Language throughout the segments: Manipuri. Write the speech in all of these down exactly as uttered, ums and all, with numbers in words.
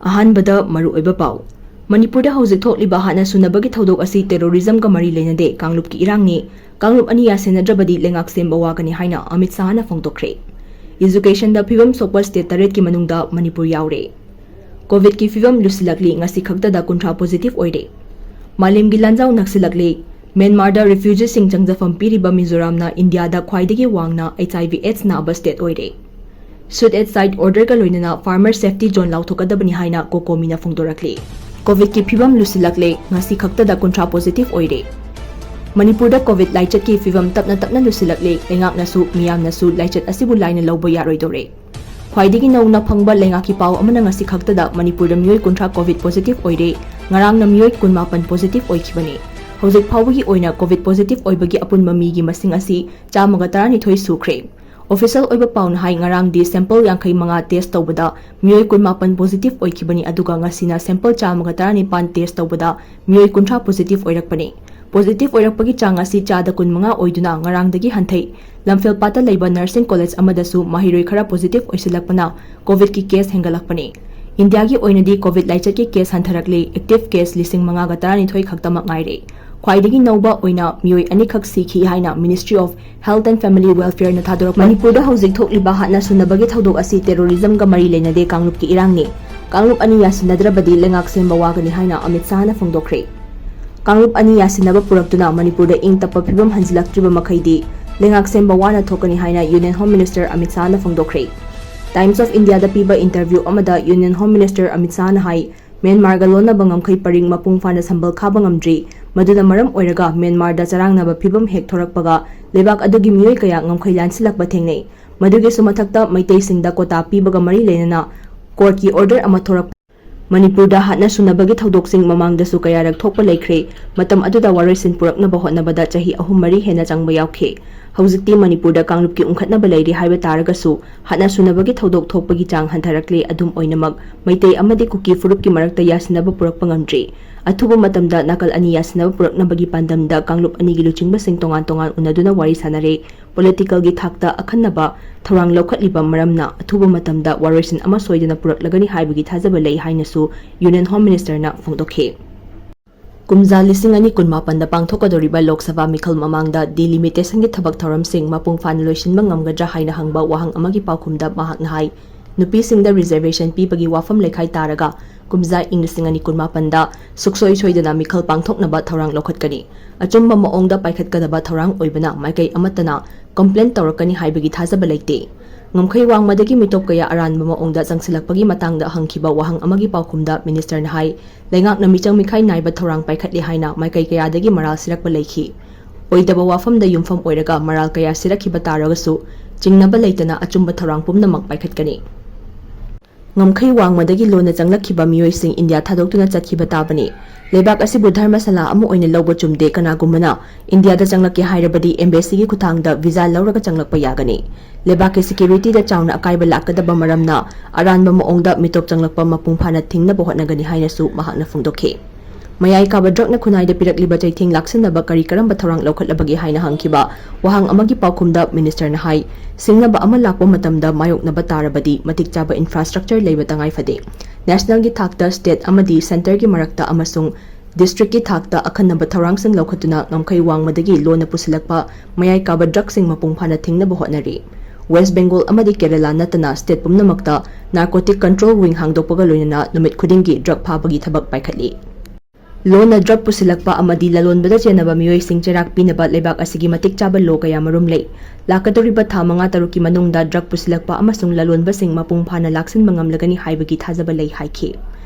ꯑꯍꯥꯟꯕꯗ ꯃꯔꯨꯑꯣꯏꯕ ꯄꯥꯎ꯫ ꯃꯅꯤꯄꯨꯔꯗ ꯍꯧꯖꯤꯛ ꯊꯣꯛꯂꯤꯕ ꯍꯥꯠꯅ ꯁꯨꯅꯕꯒꯤ ꯊꯧꯗꯣꯛ ꯑꯁꯤ terrorism ꯒ ꯃꯔꯤ ꯂꯩꯅꯗꯦ, ꯀꯥꯡꯂꯨꯞꯀꯤ ꯏꯔꯥꯡꯅꯤ, ꯀꯥꯡꯂꯨꯞ ꯑꯅꯤ ꯌꯥꯁꯤꯟꯅꯗ꯭ꯔꯕꯗꯤ ꯂꯩꯉꯥꯛ ꯁꯦꯝꯕ ꯋꯥꯒꯅꯤ ꯍꯥꯏꯅ ꯑꯃꯤꯠ ꯁꯥꯍꯅ ꯐꯣꯡꯗꯣꯛꯈ꯭ꯔꯦ꯫ Education ꯗ ꯐꯤꯕꯝ ꯁꯣꯛꯄ state ꯇꯔꯦꯠꯀꯤ ꯃꯅꯨꯡꯗ ꯃꯅꯤꯄꯨꯔ ꯌꯥꯎꯔꯦ꯫ COVID ꯀꯤ ꯐꯤꯕꯝ ꯂꯨꯁꯤꯜꯂꯛꯂꯤ, ꯉꯁꯤ ꯈꯛꯇꯗ ꯀꯨꯟꯊ꯭ꯔꯥ positive ꯑꯣꯏꯔꯦ꯫ ꯃꯥꯂꯦꯝꯒꯤ ꯂꯥꯟꯖꯥꯎ ꯅꯛꯁꯤꯜꯂꯛꯂꯤ꯫ ꯃ꯭ꯌꯥꯟꯃꯥꯔꯗ refugee ꯁꯤꯡ ꯆꯪꯖꯐꯝ ꯄꯤꯔꯤꯕ ꯃꯤꯖꯣꯔꯥꯝꯅ ꯏꯟꯗꯤꯌꯥꯗ ꯈ꯭ꯋꯥꯏꯗꯒꯤ ꯋꯥꯡꯅ HIV AIDS ꯅꯥꯕ state ꯑꯣꯏꯔꯦ꯫ Shoot at site order ꯒ ꯂꯣꯏꯅꯅ farmer safety zone ꯂꯥꯎꯊꯣꯛꯀꯗꯕꯅꯤ ꯍꯥꯏꯅ COCOMI ꯅ ꯐꯣꯡꯗꯣꯔꯛꯂꯤ꯫ COVID ꯀꯤ ꯐꯤꯕꯝ ꯂꯨꯁꯤꯜꯂꯛꯂꯦ, ꯉꯁꯤ ꯈꯛꯇꯗ ꯀꯨꯟꯊ꯭ꯔꯥ positive ꯑꯣꯏꯔꯦ꯫ ꯃꯅꯤꯄꯨꯔꯗ COVID ꯂꯥꯏꯆꯠꯀꯤ ꯐꯤꯕꯝ ꯇꯞꯅ ꯇꯞꯅ ꯂꯨꯁꯤꯜꯂꯛꯂꯦ, ꯂꯩꯉꯥꯛꯅꯁꯨ ꯃꯤꯌꯥꯝꯅꯁꯨ ꯂꯥꯏꯆꯠ ꯑꯁꯤꯕꯨ ꯂꯥꯏꯅ ꯂꯧꯕ ꯌꯥꯔꯣꯏꯗꯧꯔꯦ꯫ ꯈ꯭ꯋꯥꯏꯗꯒꯤ ꯅꯧꯅ ꯐꯪꯕ ꯂꯩꯉꯥꯛꯀꯤ ꯄꯥꯎ ꯑꯃꯅ ꯉꯁꯤ ꯈꯛꯇꯗ ꯃꯅꯤꯄꯨꯔꯗ ꯃꯤꯑꯣꯏ ꯀꯨꯟꯊ꯭ꯔꯥ COVID positive ꯑꯣꯏꯔꯦ, ꯉꯔꯥꯡꯅ ꯃꯤꯑꯣꯏ ꯀꯨꯟꯃꯥꯄꯟ positive ꯑꯣꯏꯈꯤꯕꯅꯤ꯫ ꯍꯧꯖꯤꯛ ꯐꯥꯎꯕꯒꯤ ꯑꯣꯏꯅ COVID positive ꯑꯣꯏꯕꯒꯤ ꯑꯄꯨꯟꯕ ꯃꯤꯒꯤ ꯃꯁꯤꯡ ꯑꯁꯤ ꯆꯥꯝꯃꯒ ꯇꯔꯥꯅꯤꯊꯣꯏ ꯁꯨꯈ꯭ꯔꯦ꯫ Official ꯑꯣꯏꯕ ꯄꯥꯎꯅ ꯍꯥꯏ, ꯉꯔꯥꯡꯗꯤ sample ꯌꯥꯡꯈꯩ ꯃꯉꯥ test ꯇꯧꯕꯗ ꯃꯤꯑꯣꯏ ꯀꯨꯟꯃꯥꯄꯟ positive ꯑꯣꯏꯈꯤꯕꯅꯤ, ꯑꯗꯨꯒ ꯉꯁꯤꯅ sample ꯆꯥꯝꯃꯒ ꯇꯔꯥꯅꯤꯄꯥꯟ test ꯇꯧꯕꯗ ꯃꯤꯑꯣꯏ ꯀꯨꯟꯊ꯭ꯔꯥ positive ꯑꯣꯏꯔꯛꯄꯅꯤ꯫ Positive ꯑꯣꯏꯔꯛꯄꯒꯤ ꯆꯥꯡ ꯑꯁꯤ ꯆꯥꯗ ꯀꯨꯟꯃꯉꯥ ꯑꯣꯏꯗꯨꯅ ꯉꯔꯥꯡꯗꯒꯤ ꯍꯟꯊꯩ꯫ ꯂꯝꯐꯦꯜꯄꯥꯠꯇ ꯂꯩꯕ nursing college ꯑꯃꯗꯁꯨ ꯃꯍꯩꯔꯣꯏ ꯈꯔ positive ꯑꯣꯏꯁꯤꯜꯂꯛꯄꯅ COVID ꯀꯤ case ꯍꯦꯟꯒꯠꯂꯛꯄꯅꯤ꯫ ꯏꯟꯗꯤꯌꯥꯒꯤ ꯑꯣꯏꯅꯗꯤ COVID ꯂꯥꯏꯆꯠꯀꯤ case ꯍꯟꯊꯔꯛꯂꯦ, active case ꯂꯤꯁꯤꯡ ꯃꯉꯥꯒ ꯇꯔꯥꯅꯤꯊꯣꯏ ꯈꯛꯇꯃꯛ ꯉꯥꯏꯔꯦ꯫ ꯈ꯭ꯋꯥꯏꯗꯒꯤ ꯅꯧꯕ ꯑꯣꯏꯅ ꯃꯤꯑꯣꯏ ꯑꯅꯤꯈꯛ ꯁꯤꯈꯤ ꯍꯥꯏꯅ Ministry of Health and Family Welfare ꯅ ꯊꯥꯗꯣꯔꯛꯄ꯫ ꯃꯅꯤꯄꯨꯔꯗ ꯍꯧꯖꯤꯛ ꯊꯣꯛꯂꯤꯕ ꯍꯥꯠꯅ ꯁꯨꯅꯕꯒꯤ ꯊꯧꯗꯣꯛ ꯑꯁꯤ terrorism ꯒ ꯃꯔꯤ ꯂꯩꯅꯗꯦ, ꯀꯥꯡꯂꯨꯞꯀꯤ ꯏꯔꯥꯡꯅꯤ, ꯀꯥꯡꯂꯨꯞ ꯑꯅꯤ ꯌꯥꯁꯤꯟꯅꯗ꯭ꯔꯕꯗꯤ ꯂꯩꯉꯥꯛ ꯁꯦꯝꯕ ꯋꯥꯒꯅꯤ ꯍꯥꯏꯅ ꯑꯃꯤꯠ ꯁꯥꯍꯅ ꯐꯣꯡꯗꯣꯛꯈ꯭ꯔꯦ꯫ ꯀꯥꯡꯂꯨꯞ ꯑꯅꯤ ꯌꯥꯁꯤꯟꯅꯕ ꯄꯨꯔꯛꯇꯨꯅ ꯃꯅꯤꯄꯨꯔꯗ ꯏꯪ ꯇꯞꯄ ꯐꯤꯕꯝ ꯍꯟꯖꯤꯜꯂꯛꯇ꯭ꯔꯤꯕ ꯃꯈꯩꯗꯤ ꯂꯩꯉꯥꯛ ꯁꯦꯝꯕ ꯋꯥꯅ ꯊꯣꯛꯀꯅꯤ ꯍꯥꯏꯅ Union Home Minister Amit ꯁꯥꯍꯅ ꯐꯣꯡꯗꯣꯛꯈ꯭ꯔꯦ꯫ Times of India ꯗ ꯄꯤꯕ interview ꯑꯃꯗ Union Home Minister ꯑꯃꯤꯠ ꯁꯥꯍꯅ ꯍꯥꯏ, ꯃ꯭ꯌꯥꯟꯃꯥꯔꯒ ꯂꯣꯟꯅꯕ ꯉꯝꯈꯩ ꯄꯔꯤꯡ ꯃꯄꯨꯡ ꯐꯥꯅ ꯁꯝꯕꯜ ꯈꯥꯕ ꯉꯝꯗ꯭ꯔꯤ, ꯃꯗꯨꯅ ꯃꯔꯝ ꯑꯣꯏꯔꯒ ꯃ꯭ꯌꯥꯟꯃꯥꯔꯗ ꯆꯔꯥꯡꯅꯕ ꯐꯤꯕꯝ ꯍꯦꯛ ꯊꯣꯔꯛꯄꯒ ꯂꯩꯕꯥꯛ ꯑꯗꯨꯒꯤ ꯃꯤꯑꯣꯏ ꯀꯌꯥ ꯉꯝꯈꯩ ꯂꯥꯟꯁꯤꯜꯂꯛꯄ ꯊꯦꯡꯅꯩ꯫ ꯃꯗꯨꯒꯤꯁꯨ ꯃꯊꯛꯇ ꯃꯩꯇꯩꯁꯤꯡꯗ quota ꯄꯤꯕꯒ ꯃꯔꯤ ꯂꯩꯅꯅ court ꯀꯤ order ꯑꯃ ꯊꯣꯔꯛꯄ꯫ ꯃꯅꯤꯄꯨꯔꯗ ꯍꯥꯠꯅ ꯁꯨꯅꯕꯒꯤ ꯊꯧꯗꯣꯛꯁꯤꯡ ꯃꯃꯥꯡꯗꯁꯨ ꯀꯌꯥꯔꯛ ꯊꯣꯛꯄ ꯂꯩꯈ꯭ꯔꯦ꯫ ꯃꯇꯝ ꯑꯗꯨꯗ ꯋꯥꯔꯣꯏꯁꯤꯟ ꯄꯨꯔꯛꯅꯕ ꯍꯣꯠꯅꯕꯗ ꯆꯍꯤ ꯑꯍꯨꯝ ꯃꯔꯤ ꯍꯦꯟꯅ ꯆꯪꯕ ꯌꯥꯎꯈꯤ꯫ ꯍꯧꯖꯤꯛꯇꯤ ꯃꯅꯤꯄꯨꯔꯗ ꯀꯥꯡꯂꯨꯞꯀꯤ ꯎꯪꯈꯠꯅꯕ ꯂꯩꯔꯤ ꯍꯥꯏꯕ ꯇꯥꯔꯒꯁꯨ, ꯍꯥꯠꯅ ꯁꯨꯅꯕꯒꯤ ꯊꯧꯗꯣꯛ ꯊꯣꯛꯄꯒꯤ ꯆꯥꯡ ꯍꯟꯊꯔꯛꯂꯦ꯫ ꯑꯗꯨꯝ ꯑꯣꯏꯅꯃꯛ, ꯃꯩꯇꯩ ꯑꯃꯗꯤ ꯀꯨꯀꯤ ꯐꯨꯔꯨꯞꯀꯤ ꯃꯔꯛꯇ ꯌꯥꯁꯤꯟꯅꯕ ꯄꯨꯔꯛꯄ ꯉꯝꯗ꯭ꯔꯤ꯫ ꯑꯊꯨꯕ ꯃꯇꯝꯗ ꯅꯥꯀꯜ ꯑꯅꯤ ꯌꯥꯁꯤꯟꯅꯕ ꯄꯨꯔꯛꯅꯕꯒꯤ ꯄꯥꯟꯗꯝꯗ ꯀꯥꯡꯂꯨꯞ ꯑꯅꯤꯒꯤ ꯂꯨꯆꯤꯡꯕꯁꯤꯡ ꯇꯣꯉꯥꯟ ꯇꯣꯉꯥꯟ ꯎꯅꯗꯨꯅ ꯋꯥꯔꯤ ꯁꯥꯅꯔꯦ꯫ ꯄꯣꯂꯤꯇꯤꯀꯦꯜꯒꯤ ꯊꯥꯛꯇ ꯑꯈꯟꯅꯕ ꯊꯧꯔꯥꯡ ꯂꯧꯈꯠꯂꯤꯕ ꯃꯔꯝꯅ ꯑꯊꯨꯕ ꯃꯇꯝꯗ ꯋꯥꯔꯣꯏꯁꯤꯟ ꯑꯃ ꯁꯣꯏꯗꯅ ꯄꯨꯔꯛꯂꯒꯅꯤ ꯍꯥꯏꯕꯒꯤ ꯊꯥꯖꯕ ꯂꯩ ꯍꯥꯏꯅꯁꯨ Union Home Ministerꯅ ꯐꯣꯡꯗꯣꯛꯈꯤ꯫ ꯀꯨꯝꯖꯥ ꯂꯤꯁꯤꯡ ꯑꯅꯤ ꯀꯨꯟꯃꯥꯄꯟꯗ ꯄꯥꯡꯊꯣꯛꯀꯗꯧꯔꯤꯕ ꯂꯣꯛ ꯁꯚꯥ ꯃꯤꯈꯜ ꯃꯃꯥꯡꯗ delimitation ꯒꯤ ꯊꯕꯛ ꯊꯧꯔꯝꯁꯤꯡ ꯃꯄꯨꯡ ꯐꯥꯅ ꯂꯣꯏꯁꯤꯟꯕ ꯉꯝꯒꯗ꯭ꯔꯥ ꯍꯥꯏꯅ ꯍꯪꯕ ꯋꯥꯍꯪ ꯑꯃꯒꯤ ꯄꯥꯎꯈꯨꯝꯗ ꯃꯍꯥꯛꯅ ꯍꯥꯏ, ꯅꯨꯄꯤꯁꯤꯡꯗ reservation ꯄꯤꯕꯒꯤ ꯋꯥꯐꯝ ꯂꯩꯈꯥꯏ ꯇꯥꯔꯒ ꯀꯨꯝꯖꯥ ꯏꯪ ꯂꯤꯁꯤꯡ ꯑꯅꯤ ꯀꯨꯟꯃꯥꯄꯟꯗ ꯁꯨꯛꯁꯣꯏ ꯁꯣꯏꯗꯅ ꯃꯤꯈꯜ ꯄꯥꯡꯊꯣꯛꯅꯕ ꯊꯧꯔꯥꯡ ꯂꯧꯈꯠꯀꯅꯤ꯫ ꯑꯆꯨꯝꯕ ꯃꯑꯣꯡꯗ ꯄꯥꯏꯈꯠꯀꯗꯕ ꯊꯧꯔꯥꯡ ꯑꯣꯏꯕꯅ ꯃꯥꯏꯀꯩ ꯑꯃꯠꯇꯅ complain ꯇꯧꯔꯛꯀꯅꯤ ꯍꯥꯏꯕꯒꯤ ꯊꯥꯖꯕ ꯂꯩꯇꯦ꯫ ꯉꯝꯈꯩ ꯋꯥꯡꯃꯗꯒꯤ ꯃꯤꯇꯣꯞ ꯀꯌꯥ ꯑꯔꯥꯟꯕ ꯃꯑꯣꯡꯗ ꯆꯪꯁꯤꯜꯂꯛꯄꯒꯤ ꯃꯇꯥꯡꯗ ꯍꯪꯈꯤꯕ ꯋꯥꯍꯪ ꯑꯃꯒꯤ ꯄꯥꯎꯈꯨꯝꯗ Ministerꯅ ꯍꯥꯏ, ꯂꯩꯉꯥꯛꯅ ꯃꯤꯆꯪ ꯃꯤꯈꯥꯏ ꯅꯥꯏꯕ ꯊꯧꯔꯥꯡ ꯄꯥꯏꯈꯠꯂꯤ ꯍꯥꯏꯅ ꯃꯥꯏꯀꯩ ꯀꯌꯥꯗꯒꯤ ꯃꯔꯥꯜ ꯁꯤꯔꯛꯄ ꯂꯩꯈꯤ꯫ ꯑꯣꯏꯗꯕ ꯋꯥꯐꯝꯗ ꯌꯨꯝꯐꯝ ꯑꯣꯏꯔꯒ ꯃꯔꯥꯜ ꯀꯌꯥ ꯁꯤꯔꯛꯈꯤꯕ ꯇꯥꯔꯒꯁꯨ, ꯆꯤꯡꯅꯕ ꯂꯩꯇꯅ ꯑꯆꯨꯝꯕ ꯊꯧꯔꯥꯡ ꯄꯨꯝꯅꯃꯛ ꯄꯥꯏꯈꯠꯀꯅꯤ꯫ ꯉꯝꯈꯩ ꯋꯥꯡꯃꯗꯒꯤ ꯂꯣꯟꯅ ꯆꯪꯂꯛꯈꯤꯕ ꯃꯤꯑꯣꯏꯁꯤꯡ ꯏꯟꯗꯤꯌꯥ ꯊꯥꯗꯣꯛꯇꯨꯅ ꯆꯠꯈꯤꯕ ꯇꯥꯕꯅꯤ꯫ ꯂꯩꯕꯥꯛ ꯑꯁꯤꯕꯨ ꯙꯔꯃꯁꯥꯂꯥ ꯑꯃ ꯑꯣꯏꯅ ꯂꯧꯕ ꯆꯨꯝꯗꯦ꯫ ꯀꯅꯥꯒꯨꯝꯕꯅ ꯏꯟꯗꯤꯌꯥꯗ ꯆꯪꯂꯛꯀꯦ ꯍꯥꯏꯔꯕꯗꯤ embassy ꯒꯤ ꯈꯨꯠꯊꯥꯡꯗ visa ꯂꯧꯔꯒ ꯆꯪꯂꯛꯄ ꯌꯥꯒꯅꯤ꯫ ꯂꯩꯕꯥꯛꯀꯤ security ꯗ ꯆꯥꯎꯅ ꯑꯀꯥꯏꯕ ꯂꯥꯛꯀꯗꯕ ꯃꯔꯝꯅ ꯑꯔꯥꯟꯕ ꯃꯑꯣꯡꯗ ꯃꯤꯇꯣꯞ ꯆꯪꯂꯛꯄ ꯃꯄꯨꯡ ꯐꯥꯅ ꯊꯤꯡꯅꯕ ꯍꯣꯠꯅꯒꯅꯤ ꯍꯥꯏꯅꯁꯨ ꯃꯍꯥꯛꯅ ꯐꯣꯡꯗꯣꯛꯈꯤ꯫ ꯃꯌꯥꯏ ꯀꯥꯕ drug ꯅ ꯈꯨꯟꯅꯥꯏꯗ ꯄꯤꯔꯛꯂꯤꯕ ꯆꯩꯊꯦꯡ ꯂꯥꯛꯁꯤꯟꯅꯕ ꯀꯔꯤ ꯀꯔꯝꯕ ꯊꯧꯔꯥꯡ ꯂꯧꯈꯠꯂꯕꯒꯦ ꯍꯥꯏꯅ ꯍꯪꯈꯤꯕ ꯋꯥꯍꯪ ꯑꯃꯒꯤ ꯄꯥꯎꯈꯨꯝꯗ Ministerꯅ ꯍꯥꯏ, ꯁꯤꯡꯅꯕ ꯑꯃ ꯂꯥꯛꯄ ꯃꯇꯝꯗ ꯃꯥꯌꯣꯛꯅꯕ ꯇꯥꯔꯕꯗꯤ ꯃꯇꯤꯛ ꯆꯥꯕ infrastructure ꯂꯩꯕ ꯇꯉꯥꯏ ꯐꯗꯦ꯫ National ꯒꯤ ꯊꯥꯛꯇ state ꯑꯃꯗꯤ centre ꯒꯤ ꯃꯔꯛꯇ ꯑꯃꯁꯨꯡ district ꯀꯤ ꯊꯥꯛꯇ ꯑꯈꯟꯅꯕ ꯊꯧꯔꯥꯡꯁꯤꯡ ꯂꯧꯈꯠꯇꯨꯅ ꯉꯝꯈꯩ ꯋꯥꯡꯃꯗꯒꯤ ꯂꯣꯟꯅ ꯄꯨꯁꯤꯜꯂꯛꯄ ꯃꯌꯥꯏ ꯀꯥꯕ drug ꯁꯤꯡ ꯃꯄꯨꯡ ꯐꯥꯅ ꯊꯤꯡꯅꯕ ꯍꯣꯠꯅꯔꯤ꯫ West Bengal ꯑꯃꯗꯤ ꯀꯦꯔꯂꯥ ꯅꯠꯇꯅ state ꯄꯨꯝꯅꯃꯛꯇ Narcotic Control Wing ꯍꯥꯡꯗꯣꯛꯄꯒ ꯂꯣꯏꯅꯅ ꯅꯨꯃꯤꯠ ꯈꯨꯗꯤꯡꯒꯤ drug ꯐꯥꯕꯒꯤ ꯊꯕꯛ ꯄꯥꯏꯈꯠꯂꯤ꯫ ꯂꯣꯟꯅ drug ꯄꯨꯁꯤꯜꯂꯛꯄ ꯑꯃꯗꯤ ꯂꯂꯣꯟꯕꯗ ꯆꯦꯟꯅꯕ ꯃꯤꯑꯣꯏꯁꯤꯡ ꯆꯩꯔꯥꯛ ꯄꯤꯅꯕ ꯂꯩꯕꯥꯛ ꯑꯁꯤꯒꯤ ꯃꯇꯤꯛ ꯆꯥꯕ law ꯀꯌꯥ ꯃꯔꯨꯝ ꯂꯩ꯫ ꯂꯥꯛꯀꯗꯧꯔꯤꯕ ꯊꯥ ꯃꯉꯥ ꯇꯔꯨꯛꯀꯤ ꯃꯅꯨꯡꯗ drug ꯄꯨꯁꯤꯜꯂꯛꯄ ꯑꯃꯁꯨꯡ ꯂꯂꯣꯟꯕꯁꯤꯡ ꯃꯄꯨꯡ ꯐꯥꯅ ꯂꯥꯛꯁꯤꯟꯕ ꯉꯝꯂꯒꯅꯤ ꯍꯥꯏꯕꯒꯤ ꯊꯥꯖꯕ ꯂꯩ ꯍꯥꯏꯈꯤ꯫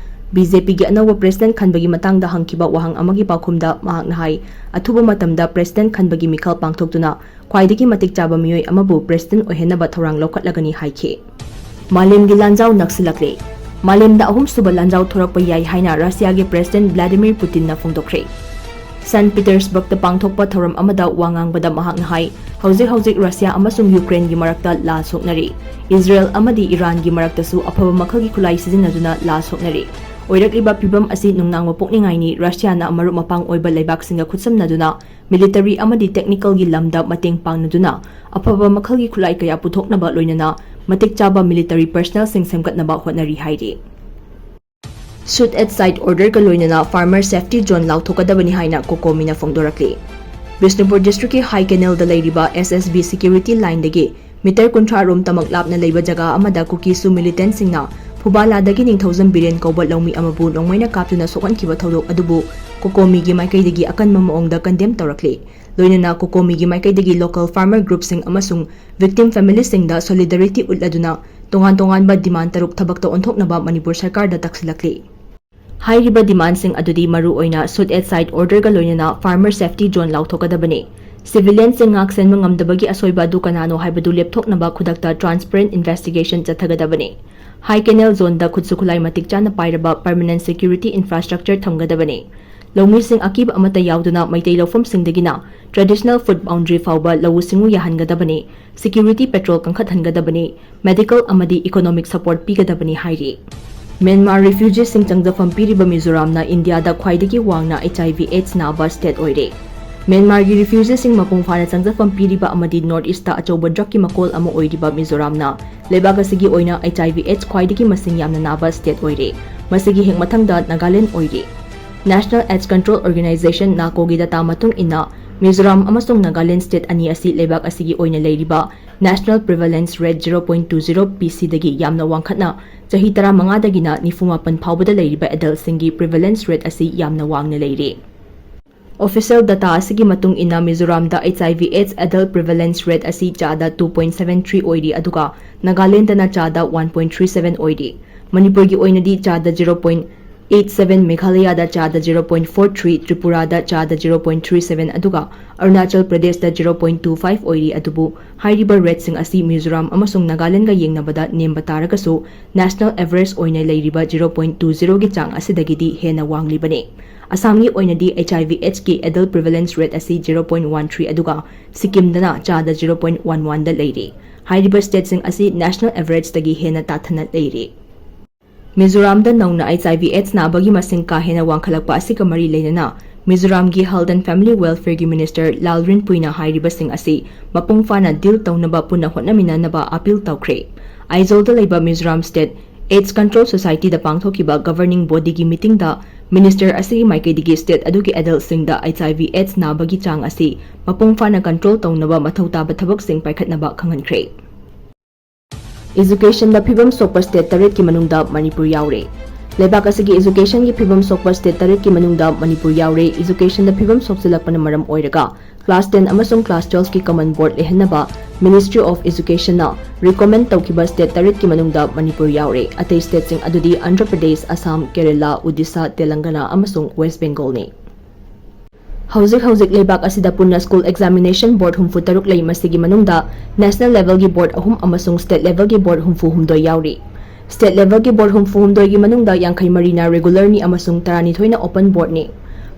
BJP ꯒꯤ ꯑꯅꯧꯕ president ꯈꯟꯕꯒꯤ ꯃꯇꯥꯡꯗ ꯍꯪꯈꯤꯕ ꯋꯥꯍꯪ ꯑꯃꯒꯤ ꯄꯥꯎꯈꯨꯝꯗ ꯃꯍꯥꯛꯅ ꯍꯥꯏ, ꯑꯊꯨꯕ ꯃꯇꯝꯗ president ꯈꯟꯕꯒꯤ ꯃꯤꯈꯜ ꯄꯥꯡꯊꯣꯛꯇꯨꯅ ꯈ꯭ꯋꯥꯏꯗꯒꯤ ꯃꯇꯤꯛ ꯆꯥꯕ ꯃꯤꯑꯣꯏ ꯑꯃꯕꯨ president ꯑꯣꯏꯍꯟꯅꯕ ꯊꯧꯔꯥꯡ ꯂꯧꯈꯠꯂꯒꯅꯤ ꯍꯥꯏꯈꯤ꯫ ꯃꯥꯂꯦꯝꯒꯤ ꯂꯥꯟꯖꯥꯎ ꯅꯛꯁꯤꯜꯂꯛꯂꯦ꯫ ꯃꯥꯂꯦꯝꯗ ꯑꯍꯨꯝꯁꯨꯕ ꯂꯥꯟꯖꯥꯎ ꯊꯣꯔꯛꯄ ꯌꯥꯏ ꯍꯥꯏꯅ ꯔꯁꯤꯌꯥꯒꯤ president Vladimir Putin ꯅ ꯐꯣꯡꯗꯣꯛꯈ꯭ꯔꯦ꯫ ꯁꯦꯟ ꯄꯤꯇꯔꯁꯕꯔꯒꯇ ꯄꯥꯡꯊꯣꯛꯄ ꯊꯧꯔꯝ ꯑꯃꯗ ꯋꯥ ꯉꯥꯡꯕꯗ ꯃꯍꯥꯛꯅ ꯍꯥꯏ, ꯍꯧꯖꯤꯛ ꯍꯧꯖꯤꯛ ꯔꯁꯤꯌꯥ ꯑꯃꯁꯨꯡ ꯌꯨꯀ꯭ꯔꯦꯟꯒꯤ ꯃꯔꯛꯇ ꯂꯥꯜ ꯁꯣꯛꯅꯔꯤ꯫ ꯏꯖꯔꯦꯜ ꯑꯃꯗꯤ ꯏꯔꯥꯟꯒꯤ ꯃꯔꯛꯇꯁꯨ ꯑꯐꯕ ꯃꯈꯜꯒꯤ ꯈꯨꯠꯂꯥꯏ ꯁꯤꯖꯤꯟꯅꯗꯨꯅ ꯂꯥꯜ ꯁꯣꯛꯅꯔꯤ꯫ ꯑꯣꯏꯔꯛꯂꯤꯕ ꯐꯤꯚꯝ ꯑꯁꯤ ꯅꯨꯡꯅꯥꯡꯕ ꯄꯣꯛꯅꯤꯡꯉꯥꯏꯅꯤ꯫ ꯔꯁꯤꯌꯥꯅ ꯃꯔꯨꯞ ꯃꯄꯥꯡ ꯑꯣꯏꯕ ꯂꯩꯕꯥꯛꯁꯤꯡꯒ ꯈꯨꯠꯁꯝꯅꯗꯨꯅ ꯃꯤꯂꯤꯇꯔꯤ ꯑꯃꯗꯤ ꯇꯦꯛꯅꯤꯀꯦꯜꯒꯤ ꯂꯝꯗ ꯃꯇꯦꯡ ꯄꯥꯡꯅꯗꯨꯅ ꯑꯐꯕ ꯃꯈꯜꯒꯤ ꯈꯨꯠꯂꯥꯏ ꯀꯌꯥ ꯄꯨꯊꯣꯛꯅꯕ ꯂꯣꯏꯅꯅ ꯃꯇꯤꯛ ꯆꯥꯕ ꯃꯤꯂꯤꯇꯔꯤ ꯄꯔꯁꯅꯦꯜꯁꯤꯡ ꯁꯦꯝꯒꯠꯅꯕ ꯍꯣꯠꯅꯔꯤ ꯍꯥꯏꯔꯤ꯫ Shoot at site orderꯒ ꯂꯣꯏꯅꯅ farmer safety zone ꯂꯥꯎꯊꯣꯛꯀꯗꯕꯅꯤ ꯍꯥꯏꯅ ꯀꯣꯀꯣꯃꯤꯅ ꯐꯣꯡꯗꯣꯔꯛꯂꯤ꯫ ꯕꯤꯁꯅꯨꯄꯨꯔ districtꯀꯤ ꯍꯥꯏ ꯀꯦꯅꯦꯜꯗ ꯂꯩꯔꯤꯕ S S B security lineꯗꯒꯤ meter ꯀꯨꯟꯊ꯭ꯔꯥ ꯔꯣꯝ ꯇꯃꯛ ꯂꯥꯞꯅ ꯂꯩꯕ ꯖꯒꯥ ꯑꯃꯗ ꯀꯨꯀꯤꯁꯨ militantꯁꯤꯡꯅ ꯐꯨꯕꯥꯂꯥꯗꯒꯤ ꯅꯤꯡꯊꯧꯖꯝ ꯕꯤꯔꯦꯟ ꯀꯧꯕ ꯂꯧꯃꯤ ꯑꯃꯕꯨ ꯅꯣꯡꯃꯩꯅ ꯀꯥꯞꯇꯨꯅ ꯁꯣꯛꯍꯟꯈꯤꯕ ꯊꯧꯗꯣꯛ ꯑꯗꯨꯕꯨ ꯀꯣꯀꯣꯃꯤꯒꯤ ꯃꯥꯏꯀꯩꯗꯒꯤ ꯑꯀꯟꯕ ꯃꯑꯣꯡꯗ condemn ꯇꯧꯔꯛꯂꯤ꯫ ꯂꯣꯏꯅꯅ ꯀꯣꯀꯣꯃꯤꯒꯤ ꯃꯥꯏꯀꯩꯗꯒꯤ local farmer groupꯁꯤꯡ ꯑꯃꯁꯨꯡ victim familyꯁꯤꯡꯗ solidarity ꯎꯠꯂꯗꯨꯅ ꯇꯣꯉꯥꯟ ꯇꯣꯉꯥꯟꯕ demand ꯇꯔꯨꯛ ꯊꯕꯛꯇ ꯑꯣꯟꯊꯣꯛꯅꯕ ꯃꯅꯤꯄꯨꯔ ꯁꯔꯀꯥꯔꯗ ꯇꯥꯛꯁꯤꯜꯂꯛꯂꯤ꯫ ꯍꯥꯏꯔꯤꯕ demandꯁꯤꯡ ꯑꯗꯨꯗꯤ ꯃꯔꯨ ꯑꯣꯏꯅ shoot at site orderꯒ ꯂꯣꯏꯅꯅ farmer safety zone ꯂꯥꯎꯊꯣꯛꯀꯗꯕꯅꯤ꯫ Civilianꯁꯤꯡ ꯉꯥꯛ ꯁꯦꯟꯕ ꯉꯝꯗꯕꯒꯤ ꯑꯁꯣꯏꯕ ꯑꯗꯨ ꯀꯅꯥꯅꯣ ꯍꯥꯏꯕꯗꯨ ꯂꯦꯞꯊꯣꯛꯅꯕ ꯈꯨꯗꯛꯇ transparent investigation ꯆꯠꯊꯒꯗꯕꯅꯤ꯫ ꯍꯥꯏ ꯀꯦꯅꯦꯜ zoneꯗ ꯈꯨꯠꯁꯨ ꯈꯨꯠꯂꯥꯏ ꯃꯇꯤꯛ ꯆꯥꯅ ꯄꯥꯏꯔꯕ permanent security infrastructure ꯊꯝꯒꯗꯕꯅꯤ꯫ ꯂꯧꯃꯤꯁꯤꯡ ꯑꯀꯤꯕ ꯑꯃꯠꯇ ꯌꯥꯎꯗꯅ ꯃꯩꯇꯩ ꯂꯧꯐꯝꯁꯤꯡꯗꯒꯤꯅ traditional foot boundary ꯐꯥꯎꯕ ꯂꯧꯎ ꯁꯤꯡꯎ ꯌꯥꯍꯟꯒꯗꯕꯅꯤ꯫ Security patrol ꯀꯟꯈꯠꯍꯟꯒꯗꯕꯅꯤ꯫ Medical ꯑꯃꯗꯤ economic support ꯄꯤꯒꯗꯕꯅꯤ ꯍꯥꯏꯔꯤ꯫ ꯃ꯭ꯌꯥꯟꯃꯥꯔ refugeeꯁꯤꯡ ꯆꯪꯖꯐꯝ ꯄꯤꯔꯤꯕ ꯃꯤꯖꯣꯔꯥꯝꯅ ꯏꯟꯗꯤꯌꯥꯗ ꯈ꯭ꯋꯥꯏꯗꯒꯤ ꯋꯥꯡꯅ H I V AIDS ꯅꯥꯕ state ꯑꯣꯏꯔꯦ꯫ ꯃ꯭ꯌꯥꯟꯃꯥꯔꯒꯤ refugeeꯁꯤꯡ ꯃꯄꯨꯡ ꯐꯥꯅ ꯆꯪꯖꯐꯝ ꯄꯤꯔꯤꯕ ꯑꯃꯗꯤ North Eastꯇ ꯑꯆꯧꯕ drugꯀꯤ ꯃꯀꯣꯜ ꯑꯃ ꯑꯣꯏꯔꯤꯕ ꯃꯤꯖꯣꯔꯥꯝꯅ ꯂꯩꯕꯥꯛ ꯑꯁꯤꯒꯤ ꯑꯣꯏꯅ H I V AIDS ꯈ꯭ꯋꯥꯏꯗꯒꯤ ꯃꯁꯤꯡ ꯌꯥꯝꯅ ꯅꯥꯕ state ꯑꯣꯏꯔꯦ꯫ ꯃꯁꯤꯒꯤ ꯍꯦꯛ ꯃꯊꯪꯗ ꯅꯥꯒꯥꯂꯦꯟ ꯑꯣꯏꯔꯤ꯫ National AIDS Control Organisation, NACOꯒꯤ data ꯃꯇꯨꯡ ꯏꯟꯅ, ꯃꯤꯖꯣꯔꯥꯝ ꯑꯃꯁꯨꯡ ꯅꯥꯒꯥꯂꯦꯟ state ꯑꯅꯤ ꯑꯁꯤ ꯂꯩꯕꯥꯛ ꯑꯁꯤꯒꯤ ꯑꯣꯏꯅ ꯂꯩꯔꯤꯕ national prevalence rate zero point two zero P Cꯗꯒꯤ ꯌꯥꯝꯅ ꯋꯥꯡꯈꯠꯅ ꯆꯍꯤ ꯇꯔꯥꯃꯉꯥꯗꯒꯤꯅ ꯅꯤꯐꯨ ꯃꯥꯄꯟ ꯐꯥꯎꯕꯗ ꯂꯩꯔꯤꯕ adultꯁꯤꯡꯒꯤ prevalence rate ꯑꯁꯤ ꯌꯥꯝꯅ ꯋꯥꯡꯅ ꯂꯩꯔꯤ꯫ Official data ꯑꯁꯤꯒꯤ ꯃꯇꯨꯡ ꯏꯟꯅ, ꯃꯤꯖꯣꯔꯥꯝꯗ H I V AIDS adult prevalence rate ꯑꯁꯤ ꯆꯥꯗ two point seven three ꯑꯣꯏꯔꯤ, ꯑꯗꯨꯒ ꯅꯥꯒꯥꯂꯦꯟꯗꯅ ꯆꯥꯗ one point three seven ꯑꯣꯏꯔꯤ꯫ ꯃꯅꯤꯄꯨꯔꯒꯤ ꯑꯣꯏꯅꯗꯤ ꯆꯥꯗ zero point eight seven, ꯃꯦꯘꯥꯂꯌꯥꯗ ꯆꯥꯗ zero point four three, ꯇ꯭ꯔꯤꯄꯨꯔꯥꯗ ꯆꯥꯗ zero point three seven, ꯑꯗꯨꯒ ꯑꯔꯨꯅꯥꯆꯜ ꯄ꯭ꯔꯗꯦꯁꯇ zero point two five ꯑꯣꯏꯔꯤ꯫ ꯑꯗꯨꯕꯨ ꯍꯥꯏꯔꯤꯕ ꯔꯦꯠꯁꯤꯡ ꯑꯁꯤ ꯃꯤꯖꯣꯔꯥꯝ ꯑꯃꯁꯨꯡ ꯅꯥꯒꯥꯂꯦꯟꯗꯒ ꯌꯦꯡꯅꯕꯗ ꯅꯦꯝꯕ ꯇꯥꯔꯒꯁꯨ, ꯅꯦꯁꯅꯦꯜ ꯑꯦꯚꯔꯦꯖ ꯑꯣꯏꯅ ꯂꯩꯔꯤꯕ zero point two zero ꯒꯤ ꯆꯥꯡ ꯑꯁꯤꯗꯒꯤꯗꯤ ꯍꯦꯟꯅ ꯋꯥꯡꯂꯤꯕꯅꯤ꯫ ꯑꯁꯥꯝꯒꯤ ꯑꯣꯏꯅꯗꯤ H I V AIDS ꯀꯤ adult prevalence rate ꯑꯁꯤ zero point one three, ꯑꯗꯨꯒ ꯁꯤꯛꯀꯤꯝꯗꯅ ꯆꯥꯗ zero point one one ꯗ ꯂꯩꯔꯤ꯫ ꯍꯥꯏꯔꯤꯕ ꯁ꯭ꯇꯦꯠꯁꯤꯡ ꯑꯁꯤ ꯅꯦꯁꯅꯦꯜ ꯑꯦꯚꯔꯦꯖꯇꯒꯤ ꯍꯦꯟꯅ ꯇꯥꯊꯅ ꯂꯩꯔꯤ꯫ ꯃꯤꯖꯣꯔꯥꯝꯗ ꯅꯧꯅ H I V AIDS ꯅꯥꯕꯒꯤ ꯃꯁꯤꯡ ꯀꯥ ꯍꯦꯟꯅ ꯋꯥꯡꯈꯠꯂꯛꯄ ꯑꯁꯤꯒ ꯃꯔꯤ ꯂꯩꯅꯅ ꯃꯤꯖꯣꯔꯥꯝꯒꯤ Health and Family Welfare ꯒꯤ Minister ꯂꯥꯜꯔꯤꯟꯄꯨꯏꯅ ꯍꯥꯏꯔꯤꯕꯁꯤꯡ ꯑꯁꯤ ꯃꯄꯨꯡ ꯐꯥꯅ ꯗꯤꯜ ꯇꯧꯅꯕ ꯄꯨꯟꯅ ꯍꯣꯠꯅꯃꯤꯟꯅꯅꯕ ꯑꯄꯤꯜ ꯇꯧꯈ꯭ꯔꯦ꯫ ꯑꯥꯏꯖꯣꯜꯗ ꯂꯩꯕ Mizoram State AIDS Control Society ꯗ ꯄꯥꯡꯊꯣꯛꯈꯤꯕ governing body ꯒꯤ meeting ꯗ Minister ꯑꯁꯤꯒꯤ ꯃꯥꯏꯀꯩꯗꯒꯤ state ꯑꯗꯨꯒꯤ adult ꯁꯤꯡꯗ H I V AIDS ꯅꯥꯕꯒꯤ ꯆꯥꯡ ꯑꯁꯤ ꯃꯄꯨꯡ ꯐꯥꯅ control ꯇꯧꯅꯕ ꯃꯊꯧ ꯇꯥꯕ ꯊꯕꯛꯁꯤꯡ ꯄꯥꯏꯈꯠꯅꯕ ꯈꯪꯍꯟꯈ꯭ꯔꯦ꯫ Education ꯗ ꯐꯤꯕꯝ ꯁꯣꯛꯄ state ꯇꯔꯦꯠꯀꯤ ꯃꯅꯨꯡꯗ ꯃꯅꯤꯄꯨꯔ ꯌꯥꯎꯔꯦ꯫ ꯂꯩꯕꯥꯛ ꯑꯁꯤꯒꯤ education ꯒꯤ ꯐꯤꯕꯝ ꯁꯣꯛꯄ state ꯇꯔꯦꯠꯀꯤ ꯃꯅꯨꯡꯗ ꯃꯅꯤꯄꯨꯔ ꯌꯥꯎꯔꯦ꯫ Education ꯗ ꯐꯤꯕꯝ ꯁꯣꯛꯆꯤꯜꯂꯛꯄꯅ ꯃꯔꯝ ꯑꯣꯏꯔꯒ class ten ꯑꯃꯁꯨꯡ class twelve ꯀꯤ common board ꯂꯩꯍꯟꯅꯕ Ministry of Education ꯅ recommend ꯇꯧꯈꯤꯕ state ꯇꯔꯦꯠꯀꯤ ꯃꯅꯨꯡꯗ ꯃꯅꯤꯄꯨꯔ ꯌꯥꯎꯔꯦ꯫ ꯑꯇꯩ state ꯁꯤꯡ ꯑꯗꯨꯗꯤ ꯑꯟꯙ꯭ꯔ ꯄ꯭ꯔꯗꯦꯁ, ꯑꯁꯥꯝ, ꯀꯦꯔꯂꯥ, ꯎꯗꯤꯁꯥ, ꯇꯦꯂꯪꯒꯅꯥ ꯑꯃꯁꯨꯡ ꯋꯦꯁ ꯕꯦꯡꯒꯣꯜꯅꯤ꯫ ꯍꯧꯖꯤꯛ ꯍꯧꯖꯤꯛ ꯂꯩꯕꯥꯛ ꯑꯁꯤꯗ ꯄꯨꯟꯅ school examination board ꯍꯨꯝꯐꯨ ꯇꯔꯨꯛ ꯂꯩ꯫ ꯃꯁꯤꯒꯤ ꯃꯅꯨꯡꯗ national level ꯒꯤ board ꯑꯍꯨꯝ ꯑꯃꯁꯨꯡ state level ꯒꯤ board ꯍꯨꯝꯐꯨ ꯍꯨꯝꯗꯣꯏ ꯌꯥꯎꯔꯤ꯫ State level ꯒꯤ board ꯍꯨꯝꯐꯨ ꯍꯨꯝꯗꯣꯏꯒꯤ ꯃꯅꯨꯡꯗ ꯌꯥꯡꯈꯩ ꯃꯔꯤꯅ regular ꯅꯤ ꯑꯃꯁꯨꯡ ꯇꯔꯥꯅꯤꯊꯣꯏꯅ open board ꯅꯤ꯫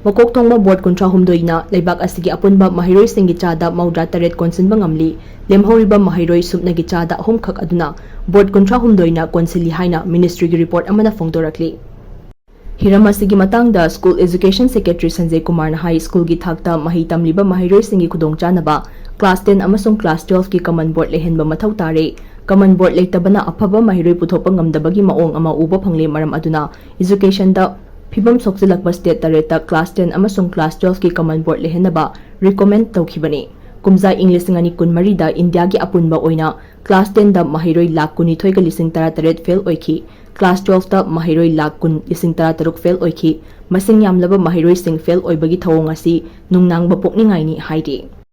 ꯃꯀꯣꯛ ꯊꯣꯡꯕ board ꯀꯨꯟꯊ꯭ꯔꯥ ꯍꯨꯝꯗꯣꯏꯅ ꯂꯩꯕꯥꯛ ꯑꯁꯤꯒꯤ ꯑꯄꯨꯟꯕ ꯃꯍꯩꯔꯣꯏꯁꯤꯡꯒꯤ ꯆꯥꯗ ꯃꯧꯗ꯭ꯔꯥ ꯇꯔꯦꯠ ꯀꯣꯟꯁꯤꯟꯕ ꯉꯝꯂꯤ꯫ ꯂꯦꯝꯍꯧꯔꯤꯕ ꯃꯍꯩꯔꯣꯏ ꯁꯨꯞꯅꯒꯤ ꯆꯥꯗ ꯑꯍꯨꯝꯈꯛ ꯑꯗꯨꯅ board ꯀꯨꯟꯊ꯭ꯔꯥ ꯍꯨꯝꯗꯣꯏꯅ ꯀꯣꯟꯁꯤꯜꯂꯤ ꯍꯥꯏꯅ Ministry ꯒꯤ report ꯑꯃꯅ ꯐꯣꯡꯗꯣꯔꯛꯂꯤ꯫ ꯍꯤꯔꯝ ꯑꯁꯤꯒꯤ ꯃꯇꯥꯡꯗ school education secretary ꯁꯟꯖꯌ ꯀꯨꯃꯥꯔꯅ ꯍꯥꯏ, school ꯒꯤ ꯊꯥꯛꯇ ꯃꯍꯩ ꯇꯝꯂꯤꯕ ꯃꯍꯩꯔꯣꯏꯁꯤꯡꯒꯤ ꯈꯨꯗꯣꯡꯆꯥꯅꯕ class ten ꯑꯃꯁꯨꯡ class twelve ꯀꯤ common board ꯂꯩꯍꯟꯕ ꯃꯊꯧ ꯇꯥꯔꯦ꯫ Common board ꯂꯩꯇꯕꯅ ꯑꯐꯕ ꯃꯍꯩꯔꯣꯏ ꯄꯨꯊꯣꯛꯄ ꯉꯝꯗꯕꯒꯤ ꯃꯑꯣꯡ ꯑꯃ ꯎꯕ ꯐꯪꯂꯦ꯫ ꯃꯔꯝ ꯑꯗꯨꯅ education ꯗ ꯐꯤꯕꯝ ꯁꯣꯛꯆꯤꯜꯂꯛꯄ state ꯇꯔꯦꯠꯇ class ten ꯑꯃꯁꯨꯡ class twelve ꯀꯤ common board ꯂꯩꯍꯟꯅꯕ recommend ꯇꯧꯈꯤꯕꯅꯤ꯫ ꯀꯨꯝꯖꯥ ꯏꯪ ꯂꯤꯁꯤꯡ ꯑꯅꯤ ꯀꯨꯟꯃꯔꯤꯗ ꯏꯟꯗꯤꯌꯥꯒꯤ ꯑꯄꯨꯟꯕ ꯑꯣꯏꯅ class ten ꯗ ꯃꯍꯩꯔꯣꯏ ꯂꯥꯈ ꯀꯨꯟꯅꯤꯊꯣꯏꯒ ꯂꯤꯁꯤꯡ ꯇꯔꯥꯇꯔꯦꯠ fail ꯑꯣꯏꯈꯤ꯫ Class twelve ꯇ ꯃꯍꯩꯔꯣꯏ ꯂꯥꯈ ꯀꯨꯟ ꯂꯤꯁꯤꯡ ꯇꯔꯥꯇꯔꯨꯛ fail ꯑꯣꯏꯈꯤ꯫ ꯃꯁꯤꯡ ꯌꯥꯝꯂꯕ ꯃꯍꯩꯔꯣꯏꯁꯤꯡ fail ꯑꯣꯏꯕꯒꯤ ꯊꯧꯑꯣꯡ ꯑꯁꯤ ꯅꯨꯡꯅꯥꯡꯕ ꯄꯣꯛꯅꯤꯡꯉꯥꯏꯅꯤ ꯍꯥꯏꯔꯤ꯫